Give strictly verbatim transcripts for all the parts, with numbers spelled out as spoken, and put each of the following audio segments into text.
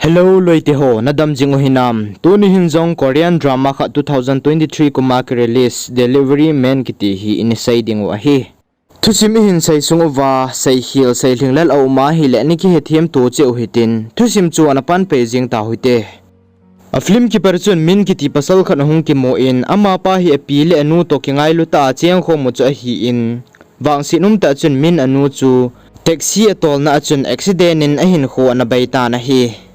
Hello loite ho, nadam jing u hinam? Tuni hin jong Korean drama khat two thousand twenty-three kum a ki release Delivery Man kiti hi ini sei ding u ahi. Thusim ihin sei sung uva, seikhel seilhinglel a um a ahile ana kihethem to cheh u hitin, thusim chu ana pan pei jing tau hite. A film kipat chun Min kiti pasal khat ahung kimu in, amapa hi api le anu toh kingailu tah a chengkhom u chu ahin, vangset um tah chun Min anu chu taxi atolna a chun accident in ahinkho ana bai tan ahi.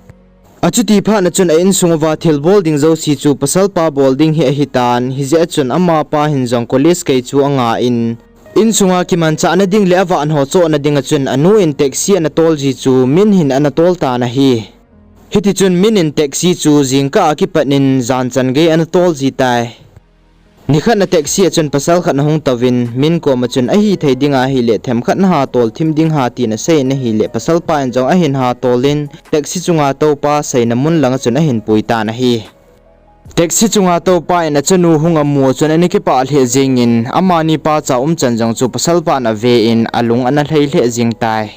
Achuti phat na chun a insung uva thilbol ding jouse chu pasalpa bol ding hi ahitan, hijeh a chun amapa hin jong college kai chu anga in, insunga kimanchahna ding le avan ho chohna ding a chun anu in taxi ana tol ji chu Min hin ana tol tan ahi. Hitichun Min in taxi chu jingkah a kipat in janchan gei ana tol ji tai. Nikhat na taxi a chun pasal khat ahung touvin, Min koma chun ahithei dinga ahile themkhat naha tol thim ding ham tin asei in ahile, pasalpa in jong ahin ha tol in, taxi chunga toupa seina mun langa chun ahin pui tan ahi. Taxi chunga toupa in achanu hung amu chun ana kipah lheh jengin, amani pacha umchan jong chu pasalpan ave in alung ana lhai lheh jeng tai.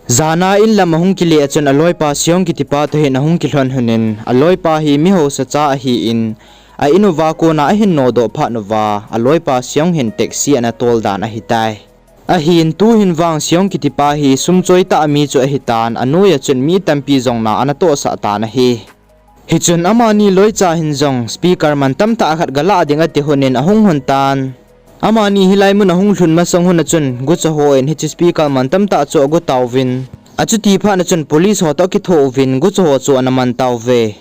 Jana in lam ahung kile a chun aloipa Seong kitipa toh hin ahung kilhon lhonin, aloipa hi mi hausa cha ahin, a in uva kona ahin nodoh phat uva, aloipa Seong hin taxi ana tol dan ahitai. Ahin tuhin vang Seong kitipa hi sum choi tah a mi chu ahitan, anoi a chun mi tampi jong na ana tohsah tan ahi. Hichun amani loicha hin jong speaker mantam tah khat galah ding ati lhonin ahung lhon tan. Amani hilai mun ahung lhun masang lhon a chun gucha ho in hiche speaker mantam tah chu agu tauvin, achuti phat na chun police ho toh akitho uvin gucha ho chu ana man tauve.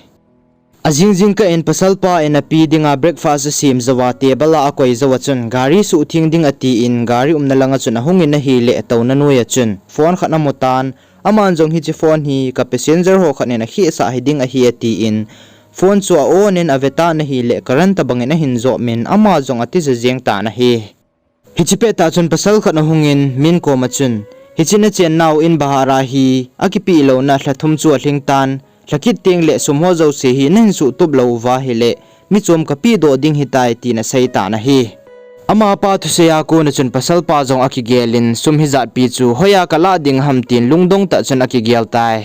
Ajing jingkah in pasalpa in api dinga breakfast asem jouva table a akoi jou a chun gari suhtheng ding atin gari umna langa chun ahungin ahile atouna noi a chun phone khat amu tan, aman jong hiche phone hi ka passenger ho khat in akhehsah hiding ahi atin, phone chu a on in avetan ahile current tobangin ahin jop in ama jong atija jeng tan ahi. Hiche pettah chun pasal khat ahungin Min koma chun, hiche nachennau in bahara hi akipeh louna lha thum chu alhing tan, lha kit tengle sum ho jouse hi nahin suhtup lou uva ahile, mi chom kapehdoh ding ahitai tin asei tan ahi. Amapa thusei a kona chun pasalpa jong akigelin sum hijatpi chu hoiya kalah ding ham tin lungdong tah chun akigel tai.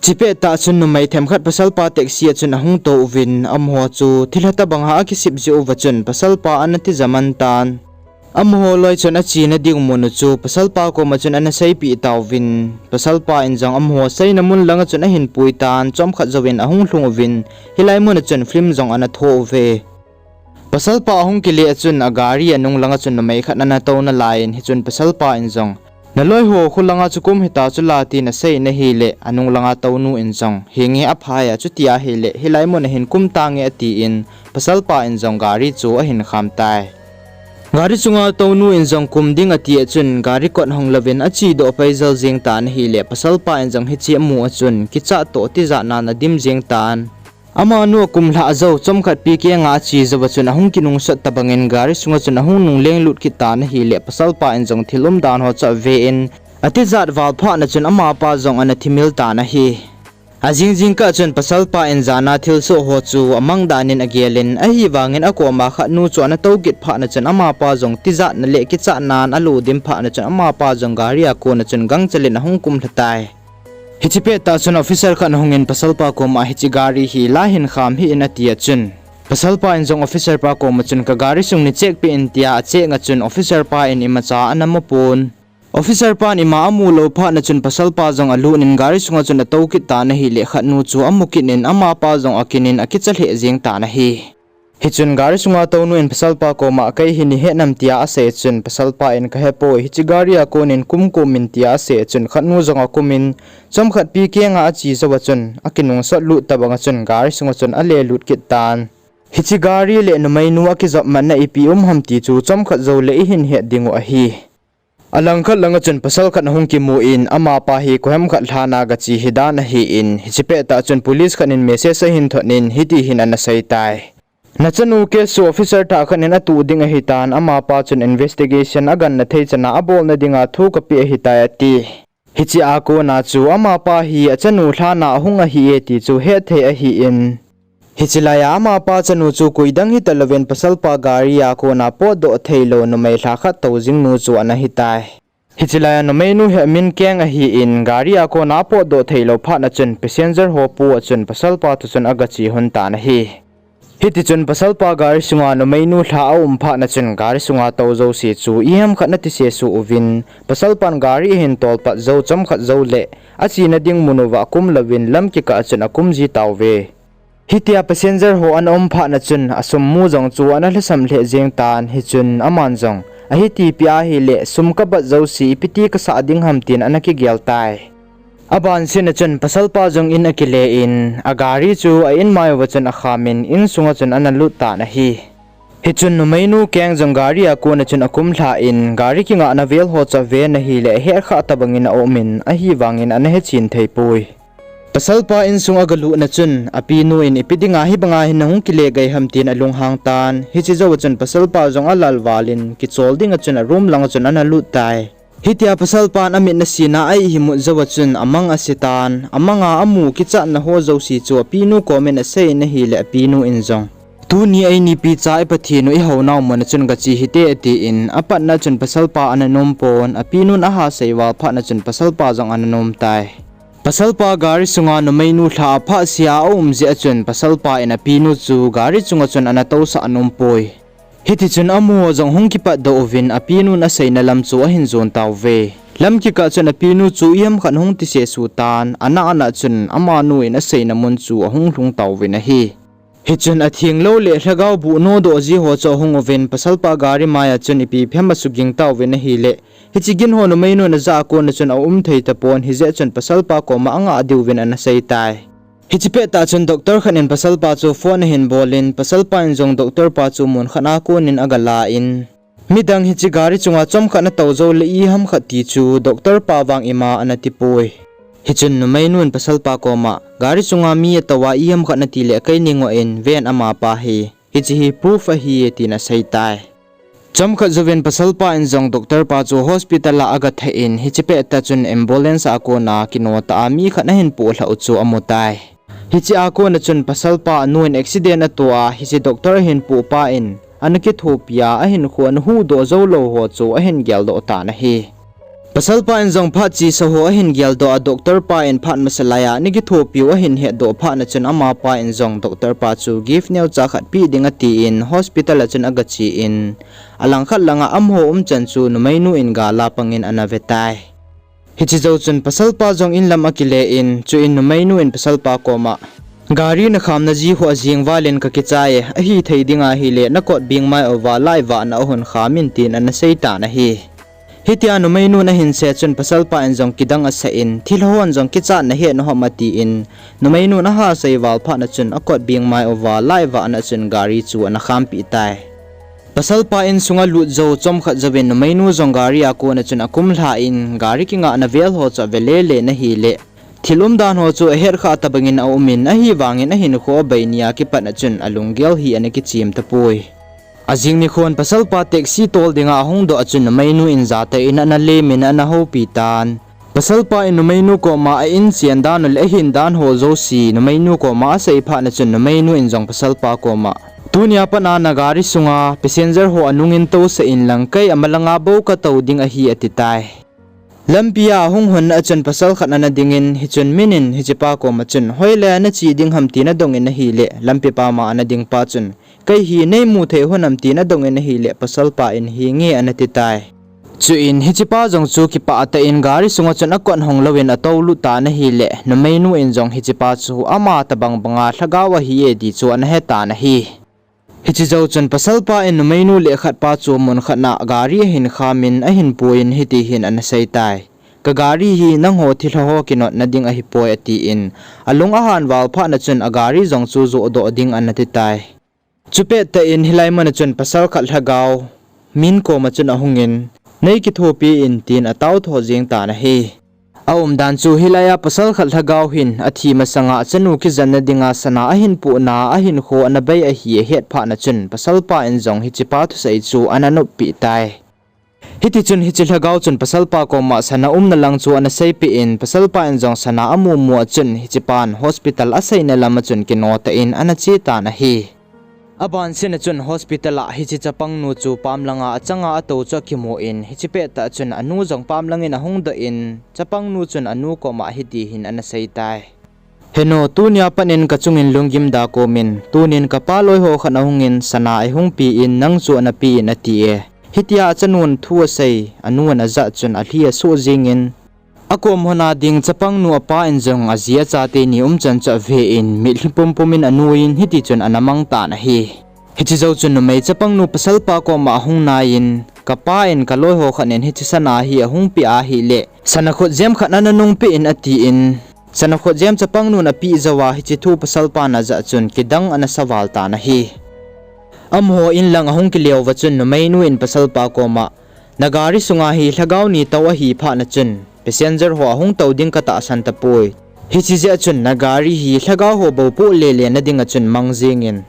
Hiche pettah chun numei themkhat pasalpa taxi a chun ahung tou uvin, amaho chu thilha tobanga akisep jeh uva chun pasalpa ana tija man tan. Amaho loi chun achena ding mun u chu pasalpa koma chun ana seipeh tauvin, pasalpa in jong amaho seina mun langa chun ahin pui tan, chomkhat jouvin ahung lhung uvin, hilai mun a chun film jong ana tho uve. Pasalpa ahung kile a chun agari anung langa chun numei khat ana tou nalaiyin, hichun pasalpa in jong, naloi ho khu langa chu kum hita chula tin asei in ahile, anung langa tounu in jong, henge aphai a, chuti ahile hilai mun a hin kum tange atin, pasalpa in jong gari chu ahin kham tai. Gari chunga tounu in jong kum ding ati a chun gari kot hong louvin achedoh pai jel jeng tan ahile, pasalpa in jong hiche amu a chun kichat toh tijat nan adim jeng tan. Amanu akum lhah jou chomkhat pi kenga ache jouva chun ahung kinungsot tobangin gari sunga chun ahung nungleng lut kit tan ahile, pasalpa in jong thil umdan ho chu aven, atijat val phat na chun amapa jong ana thimil tan ahi. Ajing jingkah chun pasalpa in jana thilsoh ho chu amang danin agelin, ahivangin akoma khatnu chu ana tou kit phat na chun amapa jong tijatna le kichatnan alo dim phat na chun amapa jong gari a kona chun gangchel in ahung kum lha tai. Hiche pettah chun officer khat ahungin pasalpa koma hiche gari hi la hin kham hih in ati a chun, pasalpa in jong officer pa koma chun ka gari sung nei check peh in tia acheck a chun officer pa in imacha ana mu pon. Officer pan ima amu lou phat na chun pasalpa jong alut in gari sunga chun atou kit tan ahile khatnu chu amu kit in amapa jong akin in akicha lheh jeng tan ahi. Hichun gari sunga tounu in pasalpa koma kei hi nei het nam tia asei chun pasalpa in kahepoi, hiche gari a konin kum kum in tia asei chun khatnu jong akumin chomkhat pi kenga ache jouva chun akinungsot lut tobanga chun gari sunga chun ale lut kit tan. Hiche gari le numeinu akijop matna ipi um ham ti chu chomkhat joule ihin het dingu ahi. Alangkhat langa chun pasal khat ahung kimu in amapa hi koiham khat lhana gache hidan ahin, hiche pettah chun police khat in message ahin thot in hiti hin ana sei tai. Nachanu case chu officer thah khat in atuh ding ahitan, amapa chun investigation aganna thei chana abolna dinga thu kapeh ahitai ati. Hiche a kona chu amapa hi achanu lhana ahung ahi e ti chu hetthei ahin, hiche laiya amapa chanu chu koidang hitalouvin pasalpa gari a kona potdoh theilou numei lha khat tou jingnu chu ana hitai. Hiche laia numeinu hi amin Keng ahin, gari a kona apotdoh theilou phat na chun passenger ho pu a chun pasalpa toh chun agache lhon tan ahi. Hitichun pasalpa gari sunga numeinu lha aum phat na chun gari sunga tou jouse chu iham khat ana tisesuh uvin, pasalpan gari ahin tolpat jou chomkhat jou leh achena ding mun uva akum louvin lam kikah a chun akum ji tauve. Hitia passenger ho ana um phat na chun asum mu jong chu ana lhasam lheh jeng tan, hichun aman jong, ahitipi ahileh sum kabat jouse ipiti kasah ding ham tin ana kigel tai. Abanseh na chun pasalpa jong in akile in, agari chu a inmai uva chun akhamin, insunga chun ana lut tan ahi. Hichun numeinu Keng jong gari a kona chun akum lhan, gari kingahna vel ho chu aven ahileh ahet khah tobangin aumin, ahivangin ana hechen theipoi. Pasalpa insung agalut na chun apinu in, ipi dinga hibanga hin nahung kile gei ham tin alunghang tan, hiche jouva chun pasalpa jong alal valin kichol dinga chun a room langa chun ana lut tai. Hitia pasalpan amit nasina a ihimut jouva chun amang ase tan, amanga amu kichatna ho jouse chu apinu komin asei in ahileh apinu in jong, tuni eini picha i Pathen u ihounau muna chun gache hite atin, apatna chun pasalpa ana nom pon, apinun aha sei val phat na chun pasalpa jong ana nom tai. Pasalpa gari sunga numeinu lha aphah sea aum jeh a chun pasalpa in apinu chu gari chunga chun ana tousah nom poi. Hitichun amaho jong hung kipatdoh uvin apinun aseina lam chu ahin jon tauve. Lam kikah chun apinu chu iham khat ahung tisesuh tan, anah anah chun amanu in aseina mun chu ahung lhung tauvin ahi. Hichun athenglou leh lhagao buh nodoh ji ho chu ahung uvin pasalpa gari maiya chun ipi phem asuging tauvin ahileh, hiche gin ho numeinun ajah a kona chun aum thei tapon, hijeh chun pasalpa koma angah diuvin ana sei tai. Hiche pettah chun doctor khat in pasalpa chu phone ahin bolin, pasalpa in jong doctor pa chu mun khat a konin agala in, midang hiche gari chunga chomkhat natou jou leh iham khat ti chu doctor pa vang ima ana tipoi. Hichun numeinun pasalpa koma, gari chunga mi atouva iham khat nati leh keini ngoh in ven amapa hi, hiche hi proof ahi e tin asei tai. Chomkhat jouvin pasalpa in jong doctor pa chu hospital a agathah in, hiche pettah chun ambulance a kona kinotah a mi khat ahin poh lhah u chu amu tai. Hiche a kona chun pasalpa anu in accident ato a, hiche doctor ahin poh pa in ana kithopi a, ahinkho ana huhdoh joulou ho chu ahin geldoh tan ahi. Pasalpa in jong phat chesa ho ahin geldoh a, doctor pa in phat masa laiya ana kithopiu ahin hetdoh phat na chun amapa in jong doctor pa chu gift neocha khat peh ding atin hospital a chun agache in, alangkhat langa amaho umchan chu numeinu in gal a pangin ana ve tai. Hiche jou chun pasalpa jong inlam akile in, chuin numeinu in pasalpa koma, gari nakhamna ji ho ajing valin kakichai e, ahithei dinga hileh nakot beng mai uva laivah na ahon kham in tin ana sei tan ahi. Hitia numeinun ahin sei chun pasalpa in jong kidang asah in, thilha hon jong kichatna hetna hom atin, numeinun aha sei val phat na chun akot beng mai uva laivah na chun gari chu ana khampeh tai. Pasalpa insunga lut jou chomkhat jouvin numeinu jong gari a kona chun akum lhan, gari kingahna vel ho chu ave lele in ahileh, thil umdan ho chu ahet khah tobangin aumin, ahivangin ahinkho abai nia kipatna chun alunggel hi ana kichem tapoi. Ajing nikhon pasalpa taxi tol dinga ahungdoh a chun numeinu in jatah in ana lemin ana houpi tan. Pasalpa in numeinu koma a inchen dan u leh ahin dan ho jouse numeinu koma asei phat na chun numeinu in jong pasalpa koma, tunia pat a nagari sunga passenger ho anungin tousah inlang kei amalanga bou katou ding ahi ati tai. Lampia ahung lhon a chun pasal khat ana dingin, hichun min in hichepa koma chun, hoilai a nache ding ham tin adongin ahileh, lampi pama ana dingpa chun, kei hi neimu thei lhon am tin adongin ahileh, pasalpa in hinge ana ti tai. Chuin hichepa jong chu kipah tah in gari sunga chun akot hong louvin atoulut tan ahileh, numeinu in jong hichepa chu ama tobang banga lhagao ahi e ti chu ana he tan ahi. Hiche jou chun pasalpa in numeinu leh khatpa chu mun khat na gari ahin khamin ahin puiyin hiti hin ana sei tai. Ka gari hi nangho thilha ho kinotna ding ahipoi atin, alung ahan val phat na chun agari jong chu johdoh ding ana ti tai. Chupet tah in hilai mun a chun pasal khat lhagao min koma chun ahungin, nei kithopi in tin atao tho jeng tan ahi. Aumdan chu hilai a pasal khat lhagao hin athi masanga achanu kijenna dinga sana ahin pohna ahinkho ana bei ahi ahet phat na chun pasalpa in jong hichepa thusei chu ana noppeh tai. Hitichun hiche lhagao chun pasalpa koma sana umna lang chu ana seipeh in, pasalpa in jong sana amu mu a chun hichepan hospital aseina lam a chun kino tah in ana che tan ahi. Abansena chun hospital a hiche chapangnu chu pamlanga achanga atou chu akimun, hiche pettah chun anu jong pamlangin ahung doh in, chapangnu chun anu koma hitihin ana seitai. Henu, tunia panin kachungin lunggim da komin, tunin kapa loiho khat ahungin sana eihung pi in, nang chu ana pi in ati e. Hitia achanun thu asei, anun ajah chun alhi asoh jingin, akom hona ding chapangnu apa in jong aji achate ni umchan chu ave in, mitlhi pumpumin anuiyin hitichun ana mang tan ahi. Hiche jou chun numei chapangnu pasalpa koma ahung naiyin, kapa in kaloiho khat in hiche sana hi ahung pe ahile, sana khutjem khat ana nungpeh in atin, sana khutjem chapangnun apeh jouva hiche thu pasalpan ajah chun kidang ana sa val tan ahi. Amaho in lang ahung kile uva chun numeinu in pasalpa koma, nagari sunga hi lhagao ni tou ahi phatna chun passenger ho ahung tou ding katahsan tapoi. Hiche jeh chun nagari hi lhagao ho bou poh lele na dinga chun mang jingin,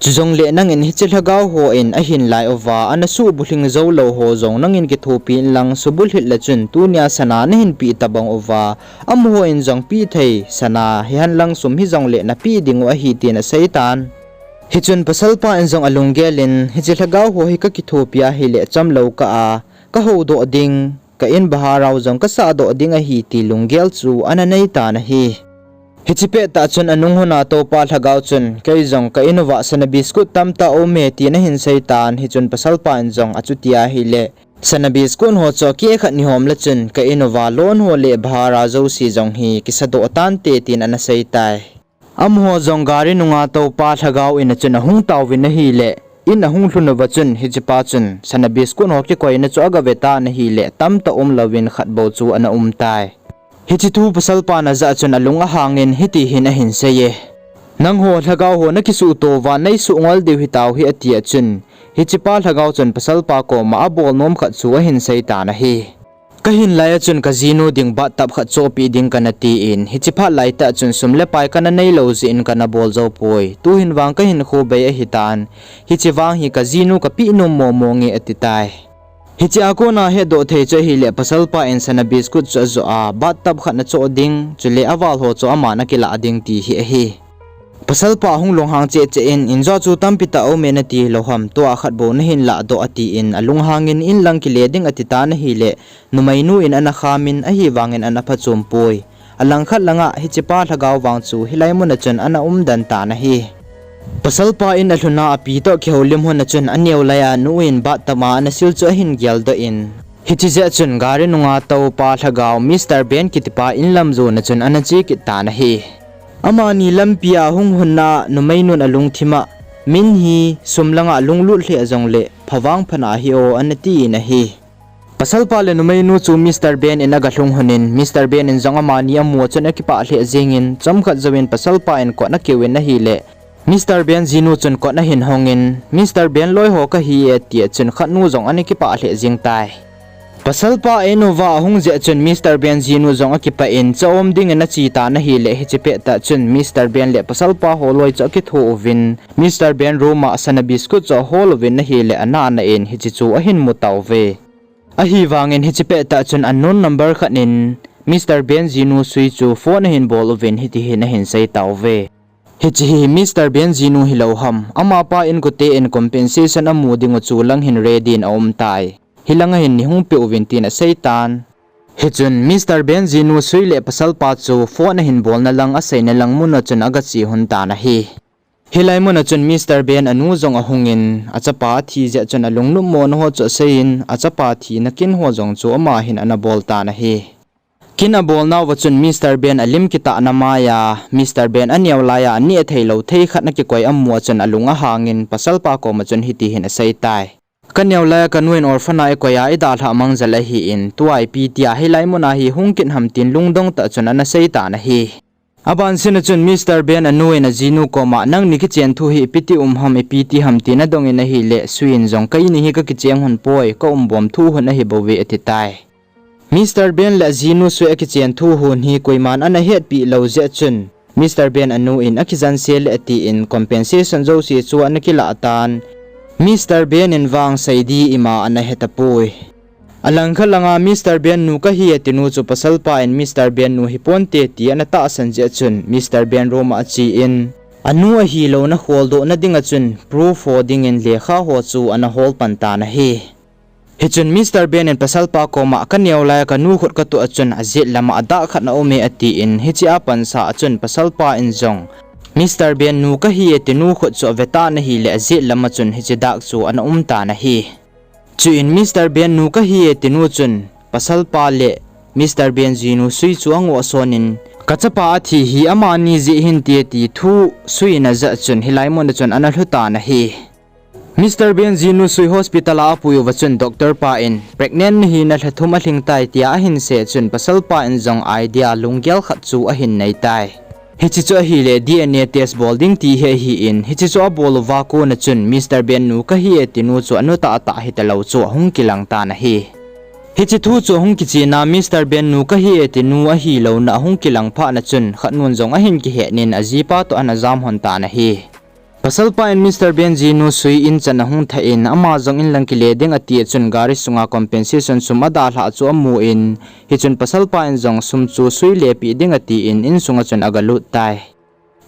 chujongle nangin hiche lhagao hon ahin lai uva ana subulhing joulou ho jong nangin kithopi inlang subulhit le chun tunia sana nahin peh tabang uva, amaho in jong peh thei sana hihen lang sum hijongle napeh dingu ahi tin aseitan. Hichun pasalpa in jong alunggel in, hiche lhagao ho hi kakithopi ahile chamlou kah a kahoudoh ding, ka in bhara u jong kasahdoh ding ahi ti lunggel chu ana neitan ahi. Hiche pettah chun anung hona toupa lhagao chun, kei jong ka in uva sana biscuit tamtah aume tin ahin seitan, hichun pasalpa in jong achuti ahile, sana biscuit ho chu akeh khat nihom le chun ka in uva loan ho le bhara jouse jong hi kisadoh tante tin ana seitai. Amaho jong gari nunga toupa lhagao in a chun ahung tauvin ahile, in ahung lhun uva chun hichepa chun sana biscuit ho kikoina chu agave tan ahile, tamtah umlouvin khat bou chu ana umtai. Hiche thu pasalpan ajah chun alung ahangin hitihin ahin sei e, nangho lhagao ho nakisuhto uva neisuh ngol diu hitau hi atia chun, hichepa lhagao chun pasalpa koma abolnom khat chu ahin seitan ahi. Kahin laiya chun kajinu ding bathtub khat chohpeh ding kana tin, hiche phat laitah chun sum le pai kana neilou jeh in kana bol joupoi. Tuhin vang kahinkho bei ahitan, hiche vang hi kajinu kapeh nom momo nge atitai. Hichea kona hetdoh thei chu ahile pasalpa in sana biscuit chu ajoh a, bathtub khat nachoh ding, chule aval ho chu aman akilah ding ti hi ahi. Pasalpa ahung lunghang cheh cheh in, injo chu tampi tah aume nati lou ham, tua khat bou nahin lahdoh atin, alunghangin in lang kile ding atitan ahile, numeinu in ana khamin ahivangin ana phachom poi. Alangkhat langa hichepa lhagao vang chu hilai muna chun ana umden tan ahi. Pasalpa in alhuna api toh kihoulim hon a chun aneo laiya nu in bathtub a ana sil chu ahin geldoh in, hiche jeh chun gari nunga toupa lhagao Mister Ben kitipa in lam jona chun ana che kit tan ahi. Amani lampia ahung hon a numeinun alungthima, min hi sum langa lunglut lheh jongle phavang phan ahi o ana tin ahi. Pasalpa le numeinu chu Mister Ben in agalhung honin, Mister Ben in jong amani amu a chun akipah lheh jengin, chomkhat jouvin pasalpa in kot ana kiuvin ahile, Mister Ben jinu chun kot ahin hongin, Mister Ben loiho kahi e tia chun khatnu jong ana kipah lheh jeng tai. Pasalpa in uva ahung jeh chun Mister Ben jinu jong akipah in, cha um dingin ache tan ahile, hiche pettah chun Mister Ben le pasalpa ho loi chu akitho uvin, Mister Ben room a sana biscuit chu ahol uvin ahile, ana ana in hiche chu ahin mu tauve. Ahivangin hiche pettah chun unknown number khat in Mister Ben jinu Sui chu phone ahin bol uvin hitihin ahin sei tauve. Hiche hi Mister Ben jinu hilou ham, amapa inkote in compensation amu dingu chu lang hin ready in aum tai. Hilanga hin neihung peh uvin tin asei tan. Hichun Mister Ben jinu Sui le pasalpa chu phone ahin bolna lang aseina lang muna chun agache hon tan ahi. Hilai muna chun Mister Ben anu jong ahungin, achapa athi jeh chun alungnopmona ho chu aseiyin, achapa thina kin ho jong chu ama hin ana bol tan ahi. Kin abolnauva chun Mister Ben alim kitahna maiya, Mister Ben aneo laiya aneh theilou thei khat ana kikoi amu a chun alung ahangin, pasalpa koma chun hitihin asei tai. Kaneo laiya kanu in orphan a eikoi a eidalhah mang jel ahin, tua ipi tia hilai muna hi hung kit ham tin lungdong tah chun ana sei tan ahi. Abansena chun Mister Ben anu in ajinu koma, nangni kichen thu hi ipi ti um ham, ipi ti ham tin adongin ahile, Sui in jong, keini hi kakicheng hon poi, ka umbom thu hon ahibouve ati tai. Mister Ben le ajinu Sui akichen thu hon hi koiman ana hetpeh lou jeh chun, Mister Ben anu in akijanse le atin compensation jouse chu ana kilah tan. Mister Ben in vang seidi ima ana hetapoi. Alangkhat langa Mister Ben nu kahi atinu chu pasalpa in Mister Ben nu hiponte ti ana tahsan jeh chun Mister Ben room a achen, anu ahilouna holdohna dinga chun proof ho dingin lekha ho chu ana hol pan tan ahi. Hichun Mister Ben in pasalpa koma kaneo lai kanu khut katoh a chun ajet lama adah khat ana um e atin, hiche a pansa a chun pasalpa in jong Mister Ben nu kahi e tinu khut chu ave tan ahile ajet lama chun hiche dah chu ana um tan ahi. Chuin Mister Ben nu kahi e tinu chun pasalpa le Mister Ben jinu sui chu angoh sonin, kachapa athi hi amani jeh hinte ti thu sui in ajah chun hilai muna chun ana lhu tan ahi. Mister Ben jinu sui hospital a apui uva chun doctor pa in pregnant nahi na lha thum alhing tai tia ahin sei chun pasalpa in jong idea lunggel khat chu ahin nei tai. Hiche chu ahile D N A test bol ding ti hi ahin, hiche chu abol uva kona chun Mister Ben nu kahi e tinu chu anu tahtah hitalou chu ahung kilang tan ahi. Hiche thu chu ahung kichena Mister Ben nu kahi e tinu ahilouna ahung kilang phatna chun khatnun jong ahin kihetnin ajipa toh ana jam lhon tan ahi. Pasalpa in Mister Ben jinu sui in chan ahung thah in ama jong inlang kile ding ati a chun gari sunga compensation sum adalhah chu amun, hichun pasalpa in jong sum chu sui lepeh ding atin insunga chun agalut tai.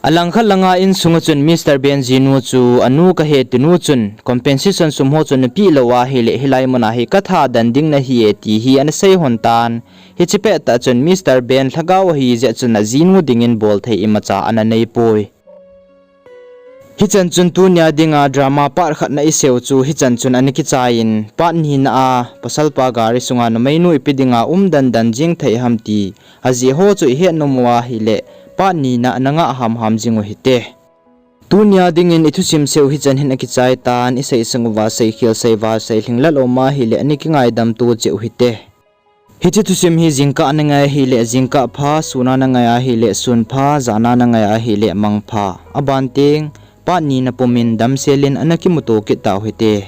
Alangkhat langa insunga chun Mister Ben jinu chu anu kahi e tinu chun compensation sum ho chu napeh lou ahile hilai muna hi katha den ding nahi e ti hi ana sei lhon tan. Hiche pettah chun Mister Ben lhagao ahi jeh chun ajinu dingin bolthei imacha ana neipoi. Hichan chun tunia dinga drama part khatna iseiu chu hichan chun ana kichaiyin, part nina a pasalpa gari sunga numeinu ipi dinga um dandan jing thei ham ti ajeh ho chu ihet nom uva ahile part nina ana ngah hamham jing uhite. Tunia dingin ithusim seiu hichan hin akichai tan, isei sung uva seikhel seival seilhing lal um ahile ana kingaidam to cheh uhite. Hiche thusim hi jingkah nangai ahile jingkah pha, suna nangai ahile sun pha, jana nangai ahile mang pha. Aban teng part nina pumin damselin ana kimuto kit tau hite.